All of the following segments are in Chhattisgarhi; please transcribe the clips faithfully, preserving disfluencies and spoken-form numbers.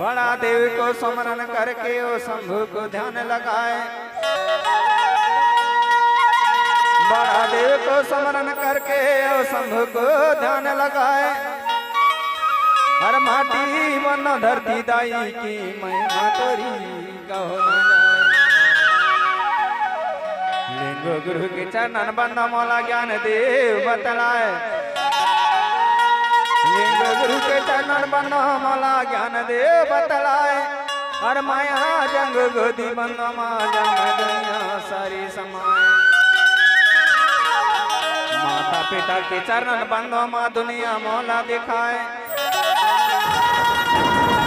बड़ा देव को स्मरण करके ओ शंभु को ध्यान लगाए। बड़ा देव को स्मरण करके ओ शंभु को ध्यान लगाए। हर माटी बन धरती दाई की महिमा तोरी कहो ना जाए। लिंगो गुरु के चरणन बंदो मोला ज्ञान देव बतलाए। लिंगो गुरु के चरणन बंदो मोला ज्ञान देव बतलाए। हर माया जंग गोदी बंदो मा जन्म दुनिया सारी समाए। माता पिता के चरणन बंदो मा दुनिया मोला दिखाए।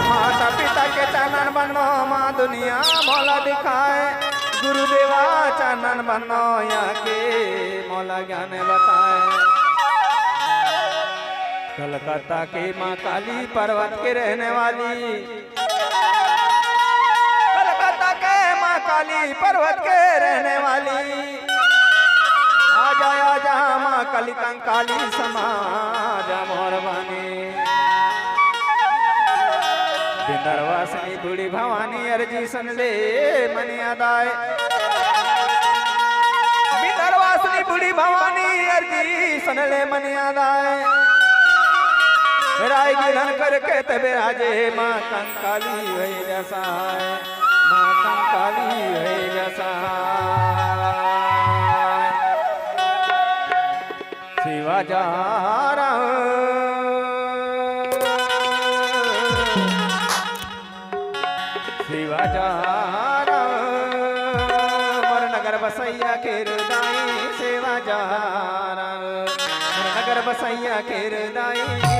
माता पिता के चरणन बंदो मा दुनिया मोला दिखाए। गुरुदेवा चरणन बंदो या के मोला ज्ञान बताए। कलकत्ता के माँ काली पर्वत के रहने वाली। कलकत्ता के माँ काली पर्वत के रहने वाली। आजा आजा माँ काली कंकाली समा जा मोर बानी। बिंदरवासिनी बूढ़ी भवानी अर्जी सुन ले मनिया दाय। बिंदरवासिनी बूढ़ी भवानी अर्जी सुन ले मनिया दाय। राय गिरन करके तबे राजे माँ कंकाली भई जसाय। माँ कंकाली भई जसाय। सेवा जारा। सेवा जारा। मोर नगर बसैया के हृदय सेवा जारा। मोर नगर बसैया के हृदय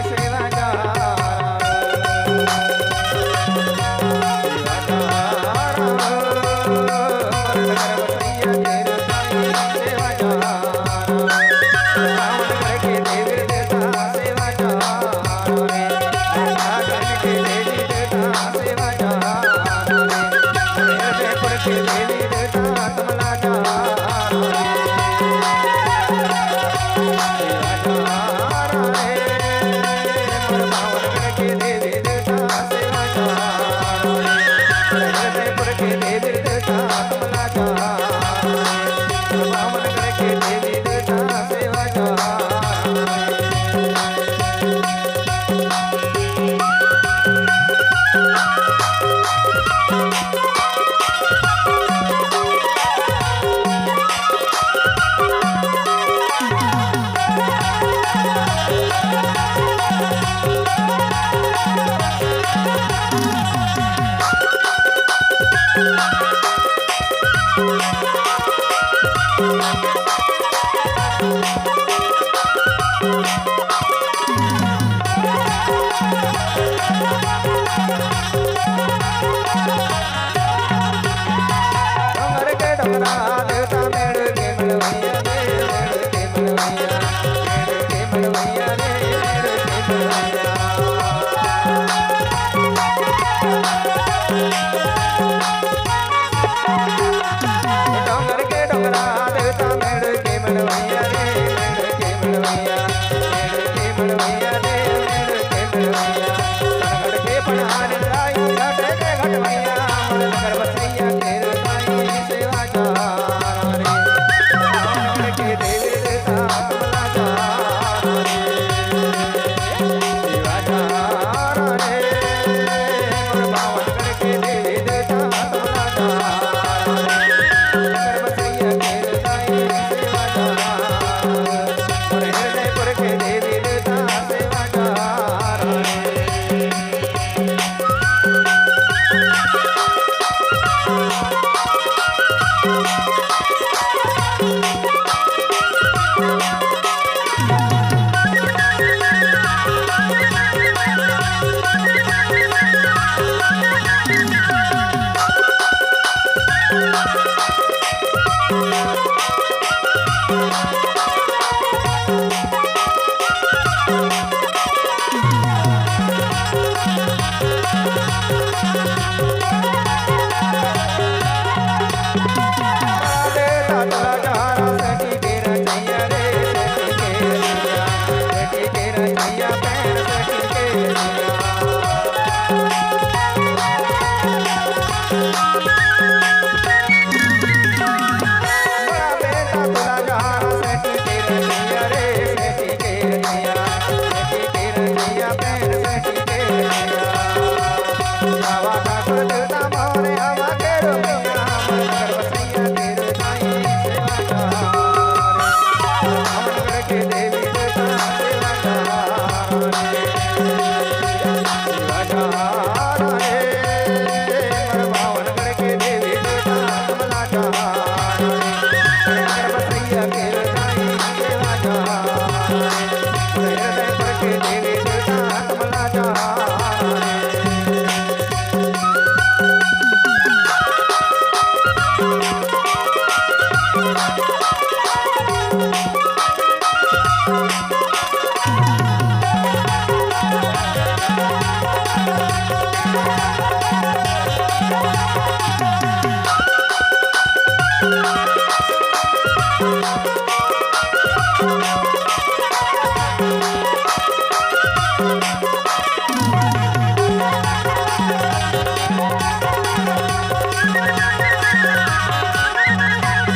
सेवा जारा। सेवा जारा। मोर नगर बसैया के हृदय सेवा जारा।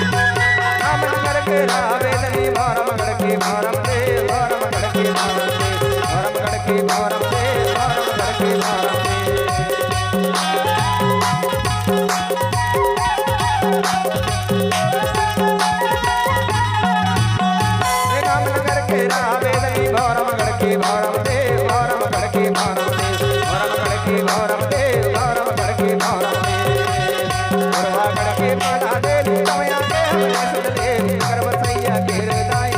रामनगर के रावेदनी भरमगढ़ के भरम दे, भरमगढ़ के भरम दे, भरमगढ़ के भरम दे, भरमगढ़ के भरम दे। रामनगर के रावेदनी भरमगढ़ के भरम दे, भरमगढ़ के भरम दे, भरमगढ़ के भरम दे, भरमगढ़ के भरम दे। भरमगढ़ के भरम दे, तमया के हमने सुन ले, कर बसैया के हृदय।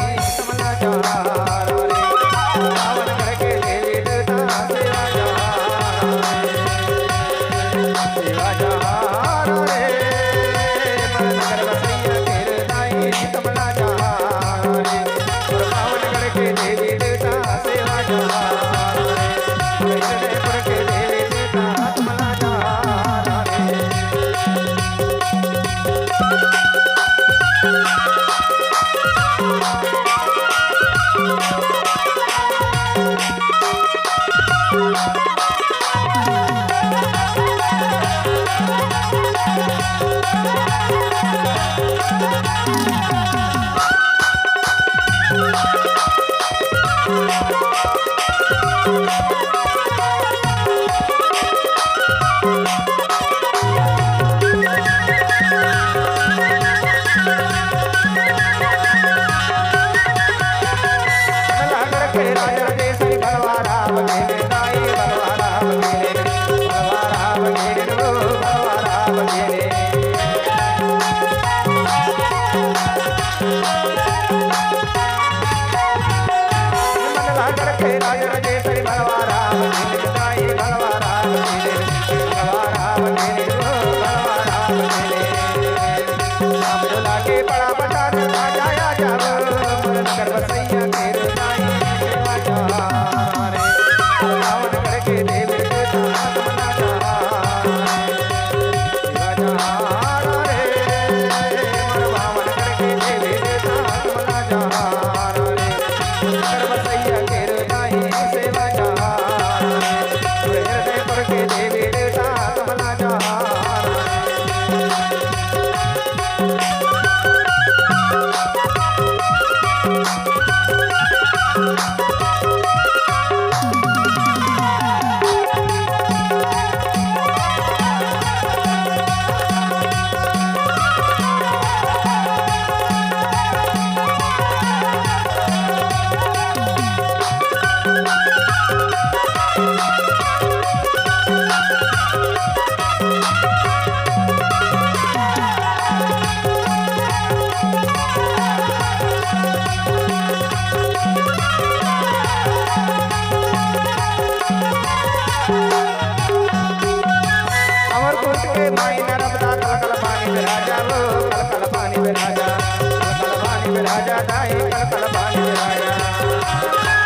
अमरकोट के माई नर्मदा, कल कल पानी बिराजा लो, कल कल पानी बिराजा, कल कल पानी बिराजा, दाई कल कल पानी बिराजा।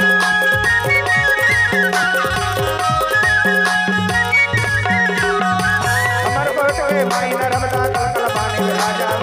अमरकोट के माई नर्मदा, कल कल पानी बिराजा